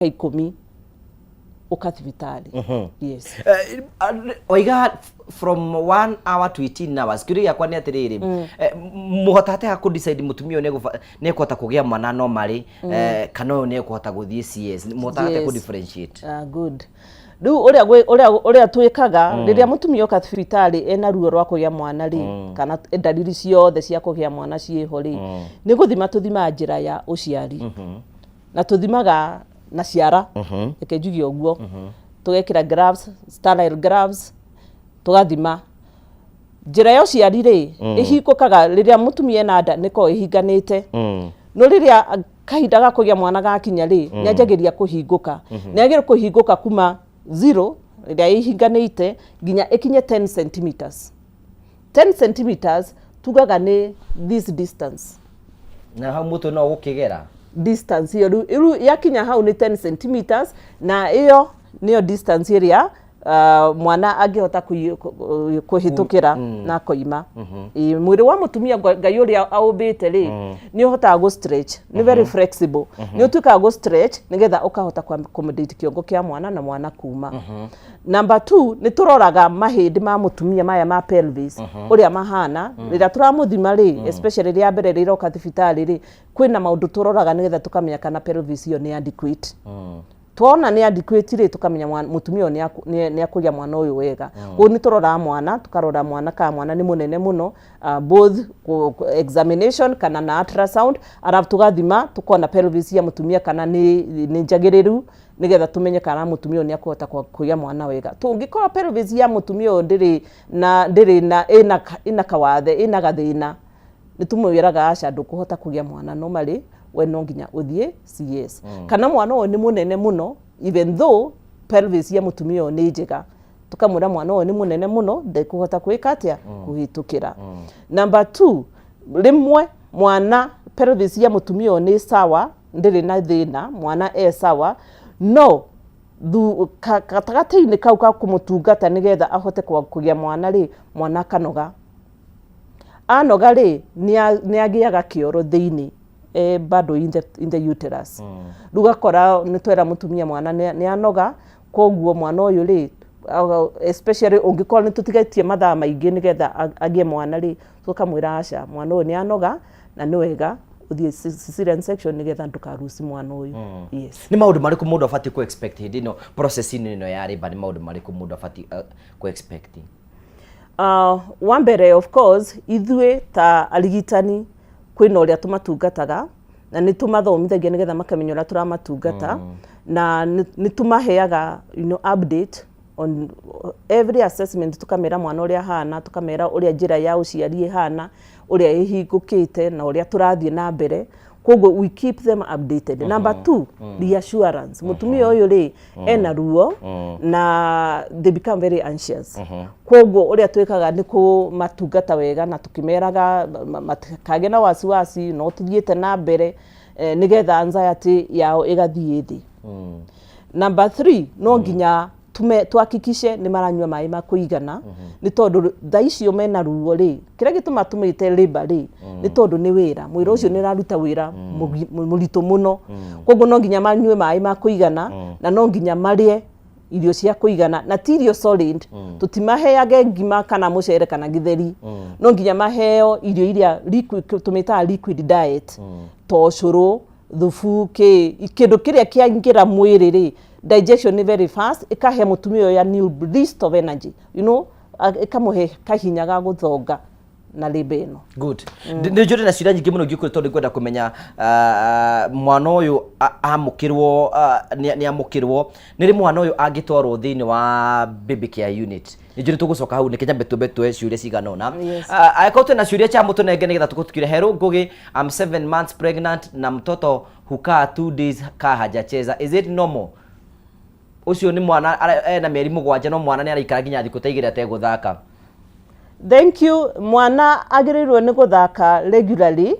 10 ũka thibitarĩ, yes. Oiga from 1 hour to 18 hours. Kĩũria gĩakwa nĩ atĩrĩrĩ, mũhota atĩa kũ decide mũtumia ũyũ nĩ ekũhota kũgĩa mwana normally kana ũyũ nĩ ekũhota gũthiĩ CS? Mũhotaga atĩa kũ differentiate? Ah, good. Rĩu ũrĩa ũrĩa twĩkaga, rĩrĩa mũtumia oka thibitarĩ ena ruo rwa kũgĩa mwana rĩ, kana ndariri ciothe cia kũgĩa mwana ciĩho rĩ, nĩ gũthima tũthimaga njĩra ya ũciari na tũthimaga na ciara, reke njuge ũguo. Tũgekĩra gloves, sterile gloves, tũgathima njĩra ya ũciari rĩ, ĩhingũkaga rĩrĩa mũtumia ena nda, nĩkoragwo ĩhinganĩte, no rĩrĩa kahinda ga kũgĩa mwana gakinya rĩ, nĩ anjagĩria kũhingũka. Nĩ agĩrĩirwo kũhingũka kuma 0 rĩrĩa ĩhinganĩte nginya ĩkinye 10 centimeters. 10 centimeters tugaga nĩ this distance. Na hau mũtwe no gũkĩgera. Distance ĩyo rĩu yakinya hau nĩ 10 centimeters, na ĩyo nĩyo distance ĩrĩa mwana angĩhota kũhĩtũkĩra na akoima. Ĩĩ, mwĩrĩ wa mũtumia, Ngai ũrĩa aũmbĩte rĩ, nĩ ũhotaga gũ stretch, nĩ very flexible, nĩ ũtuĩkaga gũ stretch nĩgetha ũkahota kũ accommodate kĩongo kĩa mwana na mwana kuma. Number two, nĩ tũroraga mahĩndĩ ma mũtumia maya ma pelvis ũrĩa mahana rĩrĩa tũramũthima rĩ, especially rĩa mbere rĩroka thibitarĩ rĩ, kwĩna maũndũ tũroraga nĩgetha tũkamenya kana pelvis ĩyo nĩ adequate. Twona nĩ adequate rĩ, tũkamenya mũtumia ũyũ nĩ akũgĩa mwana ũyũ wega. Koguo nĩ tũroraga mwana, tũkarora mwana kana mwana nĩ mũnene mũno, both examination kana na ultrasound, arabu tũgathima tũkona pelvis ya mũtumia kana nĩ njagĩrĩru, nĩgetha tũmenye kana mũtumia ũyũ nĩ akũhota kũgĩa mwana wega. Tũngĩkorwo pelvis ya mũtumia ũyũ ndĩrĩ na ĩna kawathe, ĩna gathĩna, nĩ tũmwĩraga, "Aca, ndũkũhota kũgĩa mwana normally, we no nginya ũthiĩ CS." Kana mwana ũyũ nĩ mũnene mũno, even though pelvis ya mũtumia ũyũ nĩ njega, tũkamwĩra mwana ũyũ nĩ mũnene mũno, ndekũhota kwĩka atĩa, kũhĩtũkĩra. Number two, rĩmwe mwana, pelvis ya mũtumia ũyũ nĩ sawa, ndĩrĩ na thĩna, mwana e sawa, no gatagatĩ-inĩ kau ka kũmũtungata nĩgetha ahote kũgĩa mwana rĩ, mwana akanoga. Anoga rĩ, nĩ agĩaga kĩoro thĩinĩ, bado in the uterus. Rĩu ũgakora nĩ twera mũtumia mwana nĩ anoga, koguo mwana ũyũ rĩ, especially ũngĩkorwo nĩ tũtigaitie mathaa maingĩ nĩgetha agĩe mwana rĩ, tũkamwĩra, "Aca, mwana ũyũ nĩ anoga na nĩ wega ũthiĩ cesarean section nĩgetha ndũkaruci mwana ũyũ." Yes. Nĩ maũndũ marĩkũ mũndũ abatiĩ kũ expect hĩndĩ ĩno, process-inĩ ĩno ya labour? Nĩ maũndũ marĩkũ mũndũ abatiĩ kũ expect? Wa mbere, of course, ithuĩ ta arigitani kwĩna ũrĩa tũmatungataga na nĩ tũmathomithagia nĩgetha makamenya ũrĩa tũramatungata, na nĩ tũmaheaga update on every assessment, tũkamera mwana ũrĩa ahana, tũkamera ũrĩa njĩra ya ũciari ĩhana, ũrĩa ĩhingũkĩte na ũrĩa tũrathiĩ na mbere. Koguo we keep them updated. Number two, reassurance. Mũtumia ũyũ rĩ, ena ruo na they become very anxious. Koguo ũrĩa twĩkaga nĩ kũmatungata wega na tũkĩmeraga matikagĩe na wasiwasi, no tũthiĩte na mbere, nĩgetha anxiety yao ĩgathiĩ thĩ. Number three, no nginya tuhakikishe nĩ maranyua maĩ ma kũigana, nĩ tondũ thaa icio mena ruo rĩ, kĩrĩa gĩtũma tũmĩte labour rĩ, nĩ tondũ nĩ wĩra, mwĩrĩ ũcio nĩ ũraruta wĩra mũritũ mũno. Koguo no nginya manyue maĩ ma kũigana na no nginya marĩe irio cia kũigana, na ti irio solid. Tũtimaheage ngima kana mũcere kana gĩtheri. No nginya maheo irio iria liquid, tũmĩtaga liquid diet, ta ũcũrũ, thubu, kĩndũ kĩrĩa kĩaingĩra mwĩrĩ rĩ, digestion nĩ very fast, ĩkahe mũtumia ũyũ a new list of energy, ĩkamũhe kahinya ga gũthonga na labour ĩno. Good. Nĩ njũrĩ na ciũria nyingĩ mũno ingĩkũria, tondũ ngwenda kũmenya mwana ũyũ amũkĩrwo, nĩ amũkĩrwo, nĩ rĩ mwana ũyũ angĩtwarwo thĩinĩ wa baby care unit? Nĩ njũrĩ tũgũcoka hau, nĩkĩ nyambe tũmbe tuoe ciũria cigana ũna. Angĩkorwo twĩna ciũria cha mũtũnenge nĩgetha tũgũtukire. Herũ Ngũgĩ, "I'm 7 months pregnant na mtoto hukaa 2 days kaa hajacheza. Is it normal?" Ũcio nĩ mwana ena mĩeri 7, no mwana nĩ araikara nginya thikũ ta 2 ategũthaka. Thank you. Mwana agĩrĩirwo nĩ gũthaka regularly.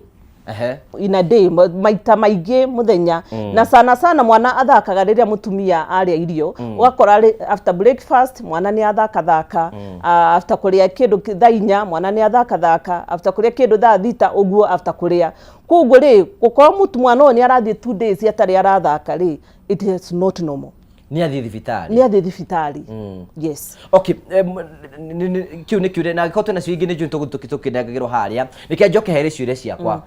In a day, maita maingĩ mũthenya, na sana sana mwana athakaga rĩrĩa mũtumia arĩa irio. Ũgakora after breakfast mwana nĩ athakathaka, after kũrĩa kĩndũ thaa 4 mwana nĩ athakathaka, after kũrĩa kĩndũ thaa 6 ũguo, after kũrĩa. Koguo rĩ, gũkorwo mũtu mwana ũyũ nĩ arathiĩ 2 days atarĩ arathaka rĩ, it is not normal. Nĩ athiĩ thibitarĩ. Nĩ athiĩ thibitarĩ, yes. Okay, kĩu nĩ kĩũria, na angĩkorwo twĩna ciũria ingĩ nĩ njũĩ tũkĩnengagĩrwo harĩa. Reke njoke harĩ ciũria ciakwa.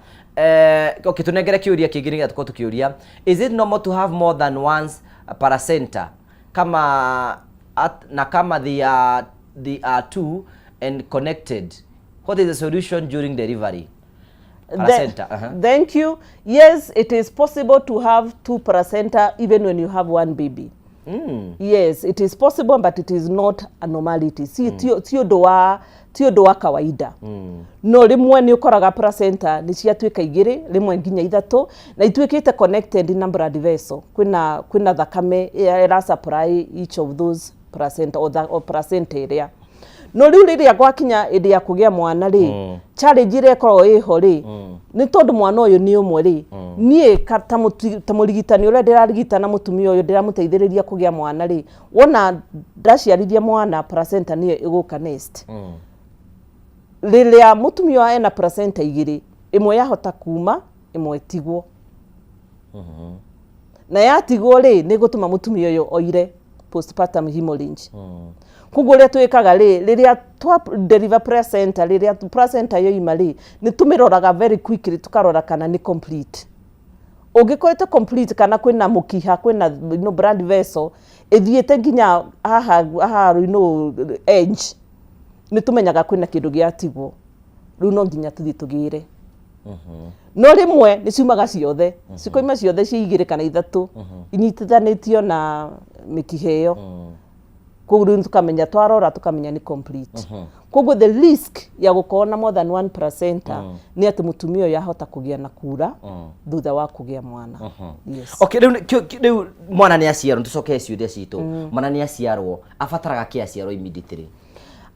Okay, tũnengere kĩũria kĩngĩ nĩgetha tũkorwo tũkĩũria. Is it normal to have more than once placenta kama na kama they are two and connected, what is the solution during delivery? Placenta. Thank you. Yes, it is possible to have two placenta even when you have one baby. Yes, it is possible, but it is not a normality. Si ti ũndũ wa kawaida. No rĩmwe nĩ ũkoraga placenta nĩ ciatuĩka igĩrĩ, rĩmwe nginya ithatũ, na ituĩkĩte connected na blood vessel. Kwĩna thakame ĩra supply each of those placenta or placenta ĩrĩa. No rĩu rĩrĩa gwakinya hĩndĩ ya kũgĩa mwana rĩ, challenge ĩrĩa ĩkoragwo ĩho rĩ, nĩ tondũ mwana ũyũ nĩ ũmwe rĩ, niĩ ta mũrigitani ũrĩa ndĩrarigitana mũtumia ũyũ, ndĩramũteithĩrĩria kũgĩa mwana rĩ, wona ndaciarithia mwana, placenta nĩyo ĩgũka next. Rĩrĩa mũtumia ũyũ ena placenta igĩrĩ, ĩmwe yahota kuma, ĩmwe ĩtigwo, na yatigwo rĩ, nĩ gũtũma mũtumia ũyũ oire postpartum hemorrhage. Koguo ũrĩa twĩkaga rĩ, rĩrĩa twa deliver placenta, rĩrĩa placenta yoima rĩ, nĩ tũmĩroraga very quickly, tũkarora kana nĩ complete. Ũngĩkorwo ĩte complete kana kwĩna mũkiha, kwĩna blood vessel ĩthiĩte nginya haha haha edge, nĩ tũmenyaga kwĩna kĩndũ gĩatigwo. Rĩu no nginya tũthiĩ tũgĩre. No rĩmwe nĩ ciumaga ciothe, cikoima ciothe ciĩ igĩrĩ kana ithatũ, inyitithanĩtio na mĩkiha ĩyo. Koguo rĩu tũkamenya, twarora tũkamenya nĩ complete. Koguo the risk ya gũkorwo na more than one placenta nĩ atĩ mũtumia ũyũ ahota kũgĩa na kura thutha wa kũgĩa mwana, yes. Okay, rĩu mwana nĩ aciarwo, tũcoke ciũria citũ. Mwana nĩ aciarwo, abataraga kĩ aciarwo immediately?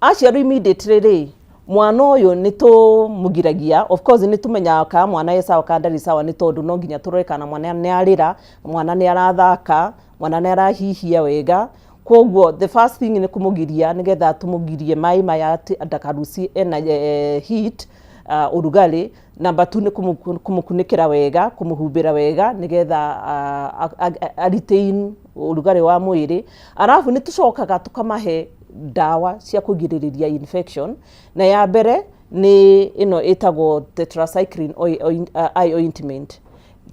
Aciarwo immediately rĩ, mwana ũyũ nĩ tũmũgiragia. Of course nĩ tũmenyaga kana mwana e sawa kana ndarĩ sawa, nĩ tondũ no nginya tũrore kana mwana nĩ arĩra, mwana nĩ arathaka, mwana nĩ arahihia wega. Koguo the first thing nĩ kũmũgiria, nĩgetha tũmũgirie maĩ maya atĩ ndakaruci ena heat, ũrugarĩ. Number two nĩ kũmũkunĩkĩra wega, kũmũhumbĩra wega, nĩgetha a retain ũrugarĩ wa mwĩrĩ. Arabu nĩ tũcokaga tũkamahe ndawa cia kũgirĩrĩria infection, na ya mbere nĩ ĩno ĩtagwo tetracycline eye ointment.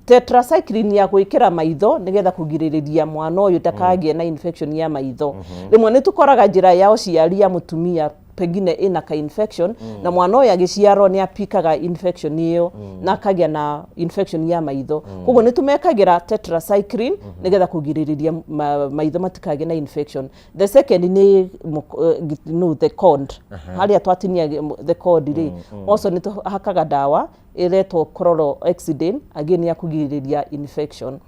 Tetracycline ya gwĩkĩra maitho nĩgetha kũgirĩrĩria mwana ũyũ ndakagĩe na infection ya maitho. Rĩmwe nĩ tũkoraga njĩra ya ũciari ya mũtumia pengine ĩna ka infection, na mwana ũyũ agĩciarwo nĩ apikaga infection ĩyo na akagĩa na infection ya maitho. Koguo nĩ tũmekagĩra tetracycline nĩgetha kũgirĩrĩria maitho matikagĩe na infection. The second nĩ no the cord, harĩa twatinia the cord rĩ, also nĩ tũhakaga ndawa ĩretwo chlorhexidine, again ya kũgirĩrĩria infection.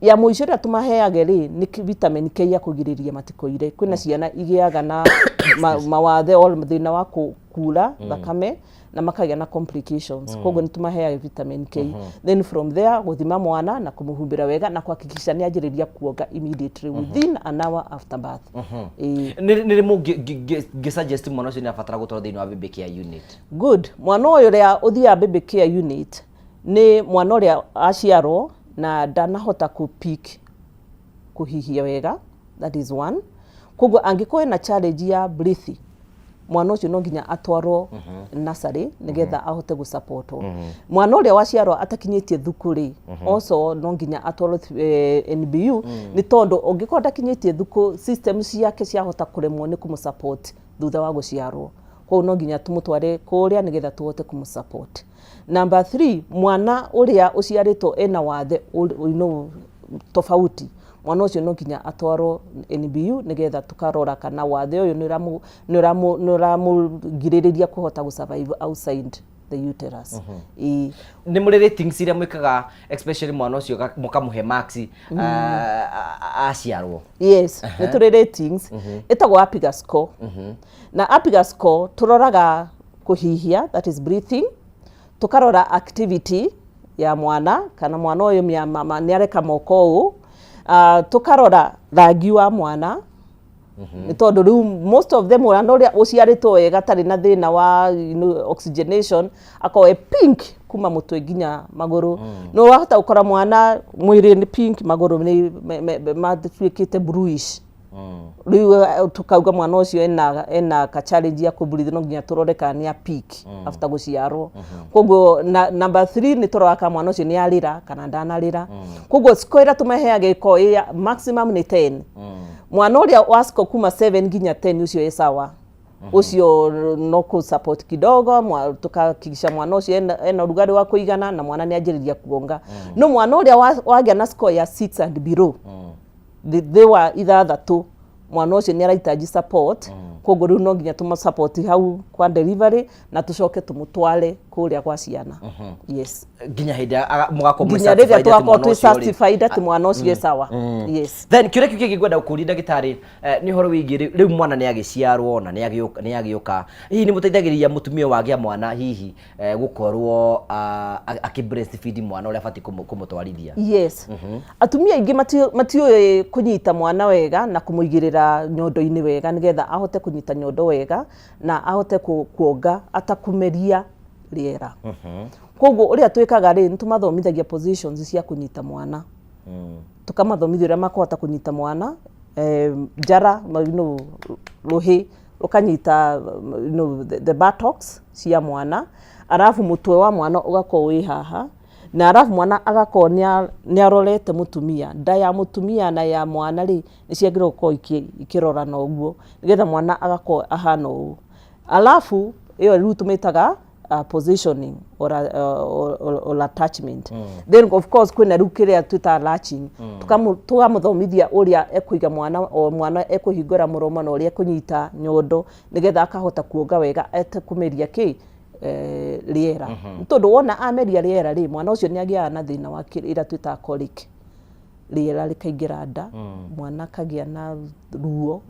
Ya mũico ĩrĩa tũmaheage rĩ, nĩ vitamin K ya kũgirĩrĩria matikoire. Kwĩna ciana igĩaga na mawathe or thĩna wa kura thakame na makagĩa na complications. Koguo nĩ tũmaheaga vitamin K. Then from there, gũthima mwana na kũmũhumbĩra wega na kuhakikisha nĩ anjĩrĩria kuonga immediately, within an hour after birth. Ĩĩ. Nĩ rĩ mũngĩ suggest mwana ũcio nĩ abatara gũtwarwo thĩinĩ wa baby care unit? Good. Mwana ũyũ ũrĩa ũthiaga baby care unit nĩ mwana ũrĩa aciarwo na ndanahota kũ pick kũhihia wega, that is one. Koguo angĩkorwo ena challenge ya breathing, mwana ũcio no nginya atwarwo nursery nĩgetha ahote gũsupportwo. Mwana ũrĩa waciarwo atakinyĩtie thuku rĩ, also no nginya atwarwo NBU, nĩ tondũ ũngĩkorwo ndakinyĩtie thuku, system ciake ciahota kũremwo nĩ kũmũsupport thutha wa gũciarwo. Koguo no nginya tũmũtware kũrĩa nĩgetha tũhote kũmũsupport. Number three, mwana ũrĩa ũciarĩtwo ena wathe tofauti, mwana ũcio no nginya atwarwo NBU nĩgetha tũkarora kana wathe ũyũ nĩ ũramũgirĩrĩria kũhota gũ survive outside the uterus. Ĩĩ. Nĩ mũrĩ ratings iria mwĩkaga, especially mwana ũcio mũkamũhe marks aciarwo? Yes, nĩ tũrĩ ratings ĩtagwo Apgar score. Na Apgar score tũroraga kũhihia, that is breathing. Tũkarora activity ya mwana, kana mwana ũyũ nĩ areka moko ũũ. Tũkarora rangi wa mwana, nĩ tondũ rĩu most of them, mwana ũrĩa ũciarĩtwo wega atarĩ na thĩna wa oxygenation akorwo e pink kuma mũtwe nginya magũrũ. No wahota gũkora mwana mwĩrĩ nĩ pink, magũrũ nĩ matuĩkĩte bluish. Rĩu tukauga mwana ũcio ena ka challenge ya kũbreathe, no nginya tũrore kana nĩ a peak after gũciarwo. Koguo na number 3 nĩ tũroraga kana mwana ũcio nĩ arĩra kana ndanarĩra. Koguo score ĩrĩa tũmaheaga ĩkorwo ĩ maximum nĩ 10. Mwana ũrĩa wa score kuma 7 nginya 10, ũcio ĩ sawa, ũcio no kũ support kidogo, tukahakikisha mwana ũcio ena ũrugarĩ wa kũigana na mwana nĩ anjĩrĩria kuonga. No mwana ũrĩa wagĩa na score ya 6 and below, thĩ wa 6, mwana ũcio nĩ arahitaji support. Koguo rĩu no nginya tũmũ support hau kwa delivery na tũcoke tũmũtware kũrĩa kwa ciana, yes. Nginya hĩndĩ mũgakorwo mwĩ nginya rĩrĩa certified atĩ tũgakorwo mwana twĩ ũcio rĩ- certified atĩ mwana ũcio e sawa, yes. Then kĩũria kĩu kĩngĩ ngwenda kũria ndagĩtarĩ, nĩ ũhoro wĩgiĩ rĩu mwana nĩ agĩciarwo na nĩ agĩũka, hihi nĩ mũteithagĩrĩria mũtumia wagĩa mwana hihi gũkorwo akĩ breastfeed mwana ũrĩa abatiĩ kũmũtwarithia? Yes, atumia aingĩ matiũĩ kũnyita mwana wega na kũmũigĩrĩra nyondo-inĩ wega, nĩgetha ahote kũnyita nyondo wega na ahote kuonga atakũmeria rĩera. Koguo ũrĩa twĩkaga rĩ, nĩ tũmathomithagia positions cia kũnyita mwana, tũkamathomithia ũrĩa makũhota kũnyita mwana, njara rũhĩ rũkanyita the buttocks cia mwana, arabu mũtwe wa mwana ũgakorwo wĩ haha, na arabu mwana agakorwo nĩ arorete mũtumia. Nda ya mũtumia na ya mwana rĩ, nĩ ciagĩrĩirwo gũkorwo ikĩrorana ũguo, nĩgetha mwana agakorwo ahana ũũ. Alafu ĩyo rĩu tũmĩtaga positioning or attachment. Then of course kwĩna rĩu kĩrĩa twĩtaga latching. Tũkamũthomithia ũrĩa ekũiga mwana, o mwana ekũhingũra mũromo na ũrĩa ekũnyita nyondo, nĩgetha akahota kuonga wega etekũmeria kĩ rĩera, nĩ tondũ wona ameria rĩera rĩ, mwana ũcio nĩ agĩaga na thĩna wa ĩrĩa twĩtaga colic, rĩera rĩkaingĩra nda, mwana akagĩa na ruo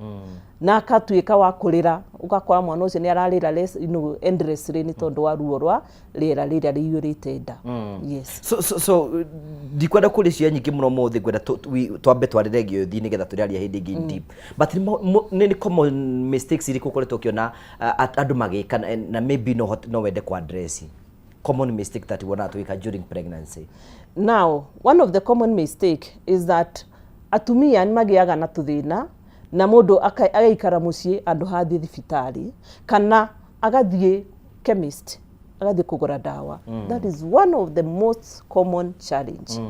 na akatuĩka wa kũrĩra. Ũgakora mwana ũcio nĩ ararĩra endlessly nĩ tondũ wa ruo rwa rĩera rĩrĩa rĩiyũrĩte nda, yes. So ndikwenda kũria ciũria nyingĩ mũno mũthĩ, ngwenda twambe twarĩre ngĩũthi nĩgetha tũrĩaria hĩndĩ ĩngĩ in deep, but nĩ common mistakes irĩkũ ũkoretwo ũkĩona andũ magĩka na maybe no wende ku address common mistake that wonaga tũgĩka during pregnancy? Now, one of the common mistake is that atumia nĩ magĩaga na tũthĩna na mũndũ agaikara mũciĩ andũ hathiĩ thibitarĩ kana agathiĩ chemist, agathiĩ kũgũra ndawa. That is one of the most common challenge.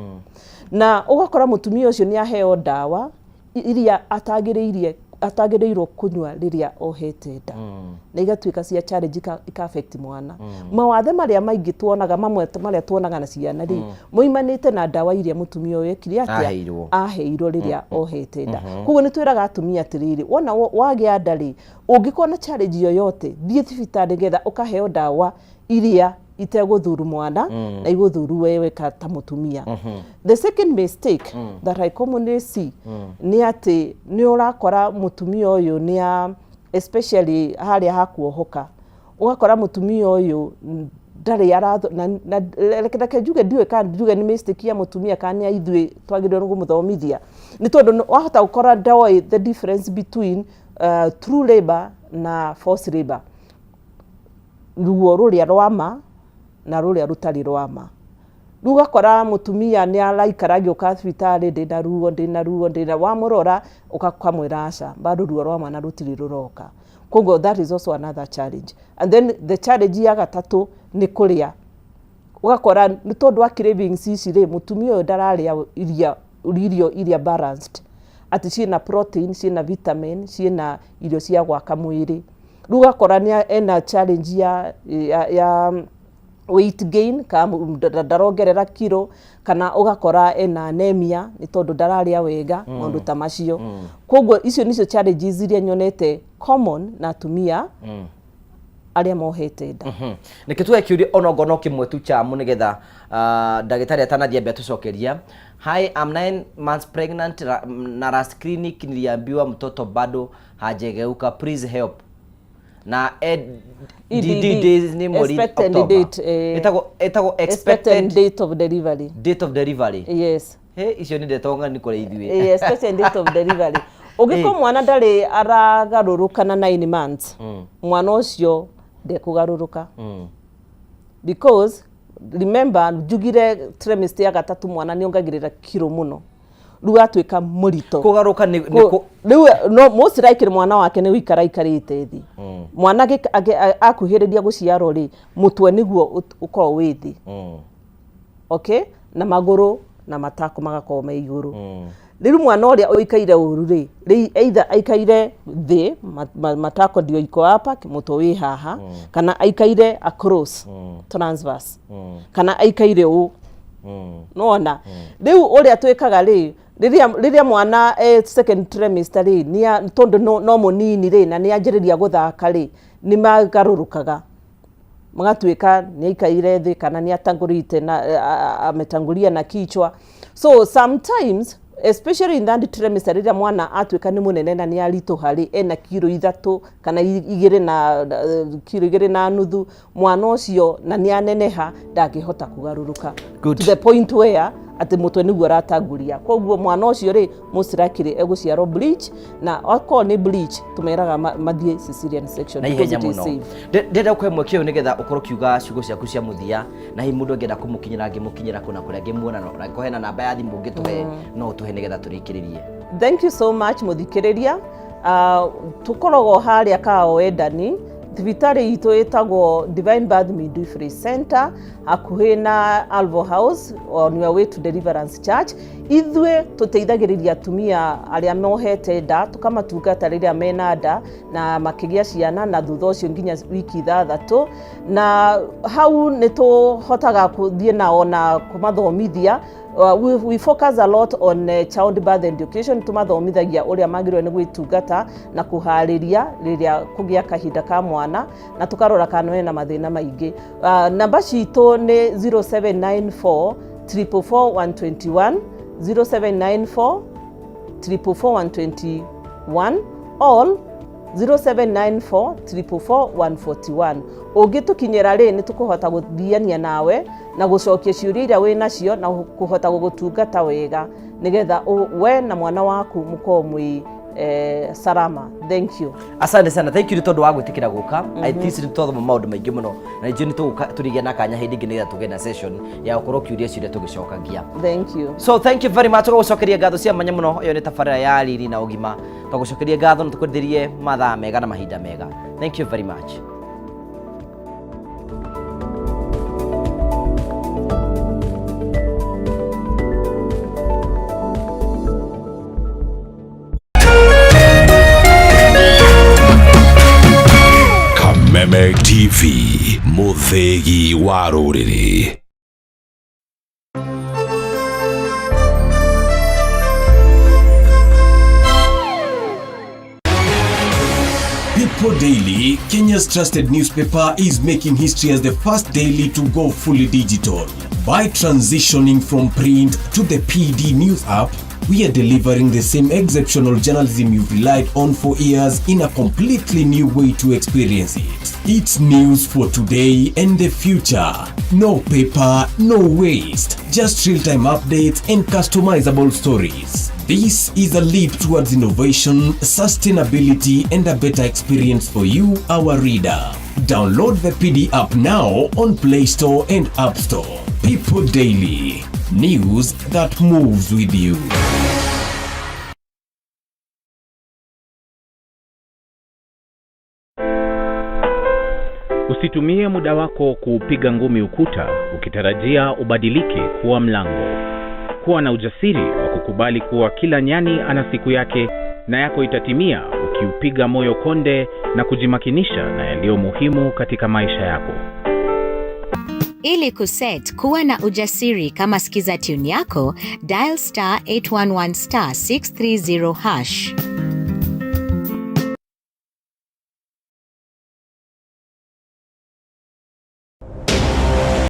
Na ũgakora mũtumia ũcio nĩ aheo ndawa iria atagĩrĩirie atagĩrĩirwo kũnyua rĩrĩa ohete nda, na igatuĩka cia challenge, ika affect mwana. Mawathe marĩa maingĩ tuonaga, mamwe marĩa tuonaga na ciana rĩ, moimanĩte na ndawa iria mũtumia ũyũ ekire atĩa? Aheirwo. Aheirwo rĩrĩa ohete nda. Koguo nĩ twĩraga atumia atĩrĩrĩ, wona wagĩa nda rĩ, ũngĩkorwo na challenge yoyote, thiĩ thibitarĩ nĩgetha ũkaheo ndawa iria itegũthuru mwana na igũthuru wewe ta mũtumia. The second mistake that I commonly see nĩ atĩ nĩ ũrakora mũtumia ũyũ nĩ a especially harĩa hakuohoka, ũgakora mũtumia ũyũ ndarĩ aratho na reke njuge, ndiũĩ kana njuge nĩ mistake ya mũtumia kana nĩ ya ithuĩ twagĩrĩirwo nĩ kũmũthomithia, nĩ tondũ wahota gũkora ndoĩ the difference between true labor na false labor, ruo rũrĩa rwa ma na rũrĩa rũtarĩ rwa ma. Rĩu ũgakora mũtumia nĩ araikara agĩũka thibitarĩ, "Ndĩna ruo, ndĩna ruo, ndĩna," wamũrora ũkamwĩra, "Aca, bado ruo rwa mwana rũtirĩ rũroka." Koguo that is also another challenge. And then the challenge ya gatatũ nĩ kũrĩa. Ũgakora nĩ tondũ wa cravings ici rĩ, mũtumia ũyũ ndararĩa irio iria balanced, atĩ ciĩna protein, ciĩna vitamin, ciĩna irio cia gwaka mwĩrĩ. Rĩu ũgakora nĩ ena challenge ya weight gain, kana ndarongerera kiro, kana ũgakora ena anemia nĩ tondũ ndararĩa wega, maũndũ ta macio. Koguo icio nicio challenges iria nyonete common na atumia arĩa mohete nda. Nĩkĩ tuoe kĩũria onokorwo no kĩmwe tu chamu, nĩgetha ndagĩtarĩ atanathiĩ ambe atũcokeria. Hi, I'm 9 months pregnant na last clinic niliambiwa mtoto bado hajageuka. Please help. Na EDD days nĩ mweri Expected October. date, Ĩtagwo expected expected date of delivery. Date of delivery. Yes. He icio nĩ ndeto ng'ani kũrĩ ithuĩ. Expected date of delivery, ũngĩkorwo mwana ndarĩ aragarũrũka na 9 months, mwana ũcio ndekũgarũrũka, because remember njugire trimester ya gatatũ mwana nĩ ongagĩrĩra kiro mũno, rĩu atuĩka mũritũ. Kũgarũka nĩ Rĩu no most likely mwana wake nĩ gũikara aikarĩte thĩ. Mwana akuhĩrĩria gũciarwo rĩ, mũtwe nĩguo ũkoragwo wĩ thĩ, okay, na magũrũ na matako magakorwo me igũrũ. Rĩu mwana ũrĩa ũikaire ũru rĩ, either aikaire thĩ, matako ndio iko hapa, mũtwe wĩ haha, kana aikaire across, transverse, kana aikaire ũũ. Nona rĩu ũrĩa twĩkaga rĩ, rĩrĩa mwana second trimester rĩ, tondũ no mũnini rĩ, na nĩ anjĩrĩria gũthaka rĩ, nĩ magarũrũkaga magatuĩka nĩ aikaire thĩ kana nĩ atangũrĩte na ametangulia na kichwa. So sometimes, especially in that trimester, rĩrĩa mwana atuĩka nĩ mũnene na nĩ aritũha rĩ, ena kiro 3 kana 2 na kiro 2.5, mwana ũcio na nĩ aneneha ndangĩhota kũgarũrũka Good. to the point where atĩ mũtwe nĩguo aratanguria. Koguo mwana ũcio rĩ, most likely egũciarwo breech, na okorwo nĩ breech tũmeraga mathiĩ cesarean section na because ihenya it is mũno. safe. Ndĩrenda gũkũhe mweke ũyũ nĩgetha ũkorwo ũkiuga ciugo ciaku cia mũthia, na hihi mũndũ angĩenda kũmũkinyĩra angĩmũkinyĩra kũna kũrĩa angĩmuona, na angĩkorwo hena namba ya thimũ ũngĩtũhe, no ũtũhe nĩgetha tũrĩkĩrĩrie. Thank you so much, mũthikĩrĩria. Tũkoragwo harĩa Kaoendani, thibitarĩ itũ ĩtagwo Divine Birth Midwifery Center, hakuhĩ na Alvo House, on your way to Deliverance Church. Ithuĩ tũteithagĩrĩria atumia arĩa mohete nda, tũkamatungata rĩrĩa mena nda na makĩgĩa ciana, na thutha ũcio nginya wiki 6, na hau nĩ tũhotaga kũthiĩ nao na kũmathomithia. We focus a lot on childbirth education. Tumathomithagia ũrĩa magĩrĩirwo nĩ gwĩtungata na kũharĩria rĩrĩa kũgĩa kahinda ka mwana, na tũkarora kana mena mathĩna maingĩ. Namba citũ nĩ 0794 444 121, 0794 444 121 all 0794 444 141. Ũngĩtũkinyĩra rĩ, nĩ tũkũhota gũthiania nawe na gũcokia ciũria iria wĩ nacio na kũhota gũgũtungata wega nĩgetha we na mwana waku mũkorwo mwĩ salama. Thank you. Asante sana, thank you nĩ tondũ wa gwĩtĩkĩra gũka. I think nĩ twathoma maũndũ maingĩ mũno, na ningĩ nĩ tũgũka tũrĩgĩa na kanya hĩndĩ ĩngĩ nĩgetha tũgĩe na session ya gũkorwo ũkĩũria ciũria tũgĩcokagia. Thank you. So thank you very much. Tũgũcokeria ngatho cia mwanya mũno. Ĩyo nĩ tabarĩra ya Riri na Ũgima. Tũgũcokeria ngatho na tũkwendithĩrie mathaa mega na mahinda mega. Thank you very much. Kameme TV, mũthĩgi wa rũrĩrĩ. People Daily, Kenya's trusted newspaper, is making history as the first daily to go fully digital. By transitioning from print to the PD News app, we are delivering the same exceptional journalism you've relied on for years in a completely new way to experience it. It's news for today and the future. No paper, no waste, just real-time updates and customizable stories. This is a leap towards innovation, sustainability, and a better experience for you, our reader. Download the PD app now on Play Store and App Store. People Daily, news that moves with you. Usitumie muda wako kuupiga ngumi ukuta ukitarajia ubadilike kuwa mlango. Kuwa na ujasiri wa kukubali kuwa kila nyani ana siku yake, na yako itatimia ukiupiga moyo konde na kujimakinisha na yaliyo muhimu katika maisha yako. Ili kuset kuwa na ujasiri kama skiza tune yako, dial *811*630#.